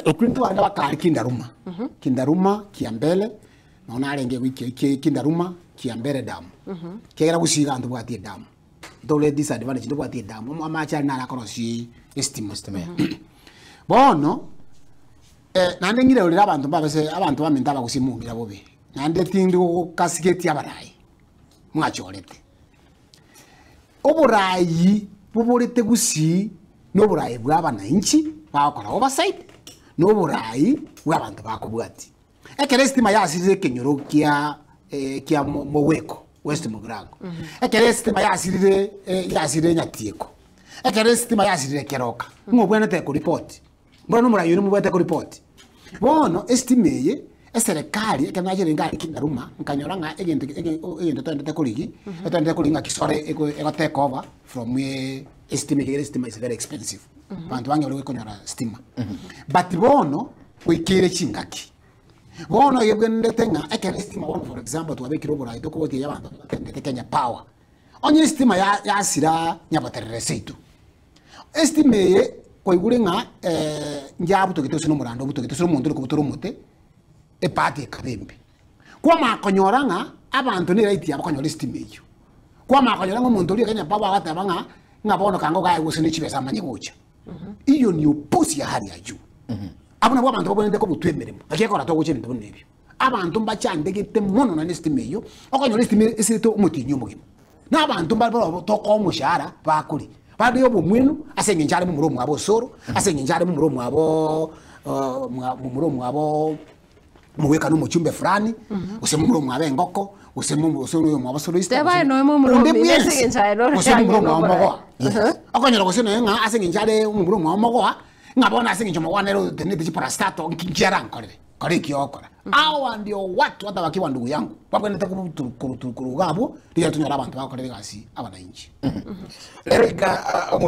Okwo ntware abakari Kindaruma, Kindaruma, Kiambele, nonya narenge ewiki eyio ki Kindaruma, Kiambele dam. Ekiagera gusii iga ntobwati edamu, ntore disadvantage ntobwati edamu, amo amache aria naro akorosia estima. Bono, naende ng'ire orere abanto mbabese abanto baminto abagusii mong'ira bobe, naende tindi gokasigetie abarai mwachorete. Oboraai boborete gusii noboraai bwa abanainchi bagokora oversight, na oboraai bwa abanto bakobwatia. Ekero esitima yasirire ekenyoro kia kia Mogweko, West Mugirango, ekero esitima yasirire yasirire Nyatieko, ekero esitima yasirire Keroka, ng'a obwenerete koripoti. Bono nomorai oino mobwate koripoti. Bono esitima eye, eserekari ekero nachire niga arenge Kindaruma, nkanyora ng'a egento ege egento toendete korigi, etoendete korigi ng'aki sore ego ego take over from esitima ekiagera esitima is very expensive. Abanto bange bare konyora stima. But bono, goikeire chingaki, bono egebwenerete ng'a ekero esitima bono for example twabekire oborai tokobotigia abanto batendete Kenya Power, onye esitima ya yasira nyaboterere seito. Esitima eye kwaigure ng'a njabutogete gose na omorando obutogete gose na omonto ore kobutora omote, ebahati ekaba embe. Kwamanya konyora ng'a abanto ne right yabo konyora esitima eyio. Kwamanya konyora ng'a omonto oria Kenya Power agoteba ng'a, ng'a bono kanga ogae gose ne chibesa amanye gocha. Hiyo ni upuzi ya hali ya juu. Abwo nabwo abanto babwenerete kobutwa emeremo, naki ekero togocha ebinto buna ebio. Abanto mbachandegete mono naende esitima eyio, okonyora esitima esirete omotienyi omogima. Na abanto mbare barobwo tokoa omoshahara bakoria, bare obomwenu ase eng'encho are momura omwabo osoro, ase eng'encho are momura omwaboo momura omwaboo omogwekano omochumbe fulani, gose momura omwabo engoko, gose momo gose oyo omwabo soloista, Teba gose aye noe momura onde omino ase bwensi, eng'encho aye nore gose momura ang'e omwabo nomorai. mogoa. Okonyora gose noe ng'a ase eng'encho are omomura omwabo mogoa, ng'a bono ase eng'encho mogoa nere otenenete chiprastato nki nki arankorere. Kora eki ogokora. Awa ndio watu watabakiwa ndugu yangu, babwenerete kobutu korutu koruga abwo, riria tonyore abanto bagokorera egasi abananchi. Rero iga, ah, omo-